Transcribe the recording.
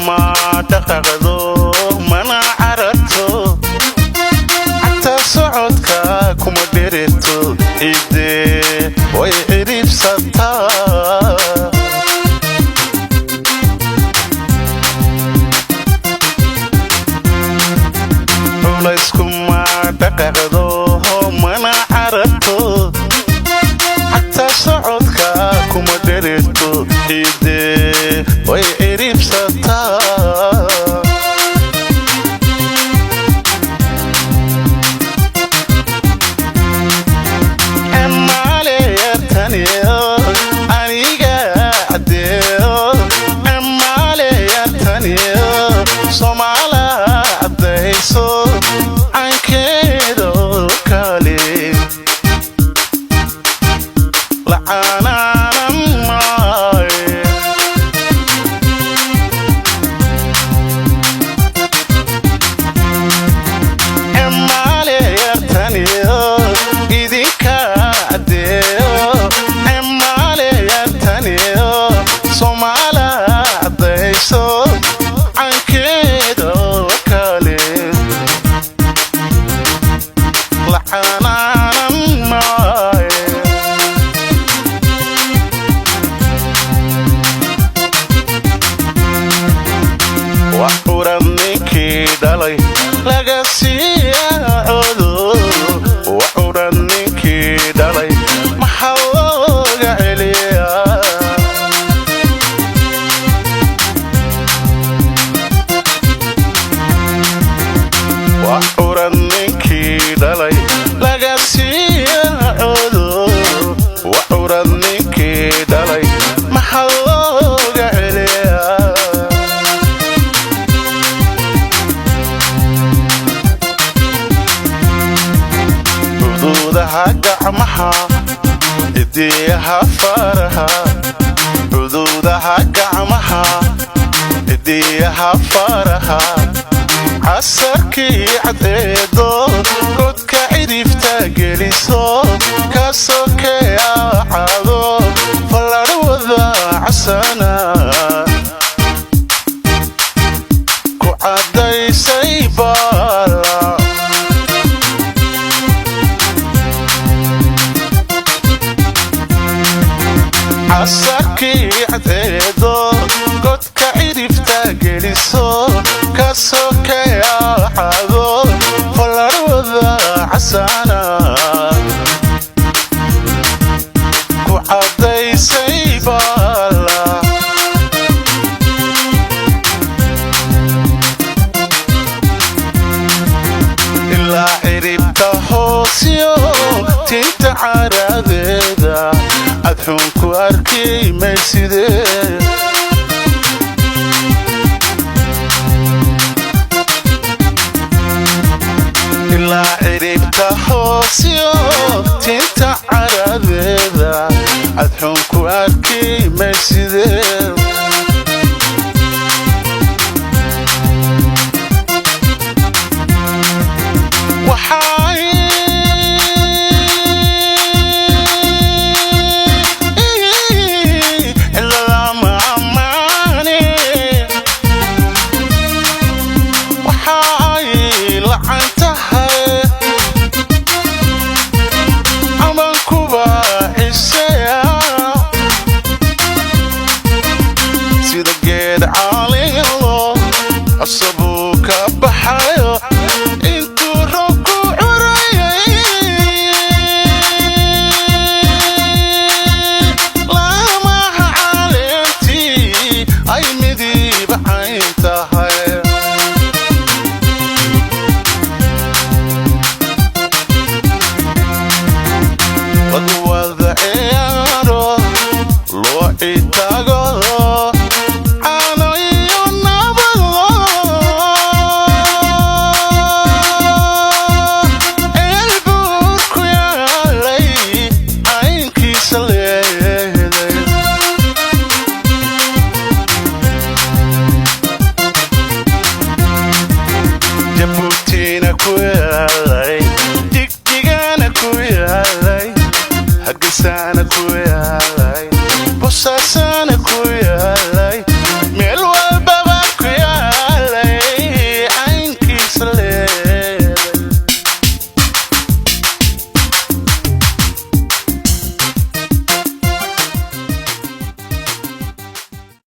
Culayskuma dhaqaaqdo, mana cararto, xataa socodka kuma dhereerto, ciidee way ciribsataa. Culayskuma dhaqaaqdo, mana cararto, xataa socodka kuma dhereerto, ciidee way ciribsataa. Emaaleyartaniyo aniga caddeeyo, emaaleyartaniyo Soomaala caddayso cankeedo kale lacaanaanan maaye. Emaaleyartaniyo idinka caddeeyo, emaaleyartaniyo Soomaala caddayso cankeedo kale lacaanaanan maaye. Wax curad ninkii dhalay laga siiya codo, wax curad ninkii dhalay maxaa looga celiyaa? Wax curad ninkii dhalay laga siiya codo, wax curad ninkii dhalay maxaa looga celiyaa? Xuduudaha gacmaha, cidiyaha faraha, xuduudaha gacmaha, cidiyaha faraha, casarkii cadceedo godka cidhifta geliso, ka sokeya cado fallarwada casana ku caddaysay baala. Casarkii cadceedo godka cidhifta geliso, ka sokeya cado fallarwada casana ku caddaysay baala. Ilaa ciribta hoosyo tinta caradeeda adxuun ku arki maysidee. Ilaa ciribta hoosyo tinta caradeeda adxuun ku arki maysidee. Waxay lama amaane, waxa ay lacan tahay aman kuba ciseya, sida geed caalilo cusubuu ka baxayo intuu roobku curayay, laamaha caleentii ay midiba cayn tahay. Lagu wada ciyaaro loo citaago caano iyo nabado, ceel buur ku yaalay caynkiisa leeday. Jabuutina ku yaalay, Jigjigaana ku yaalay, Hargeysaana ku yaalay, Bosaasana ku yaalay.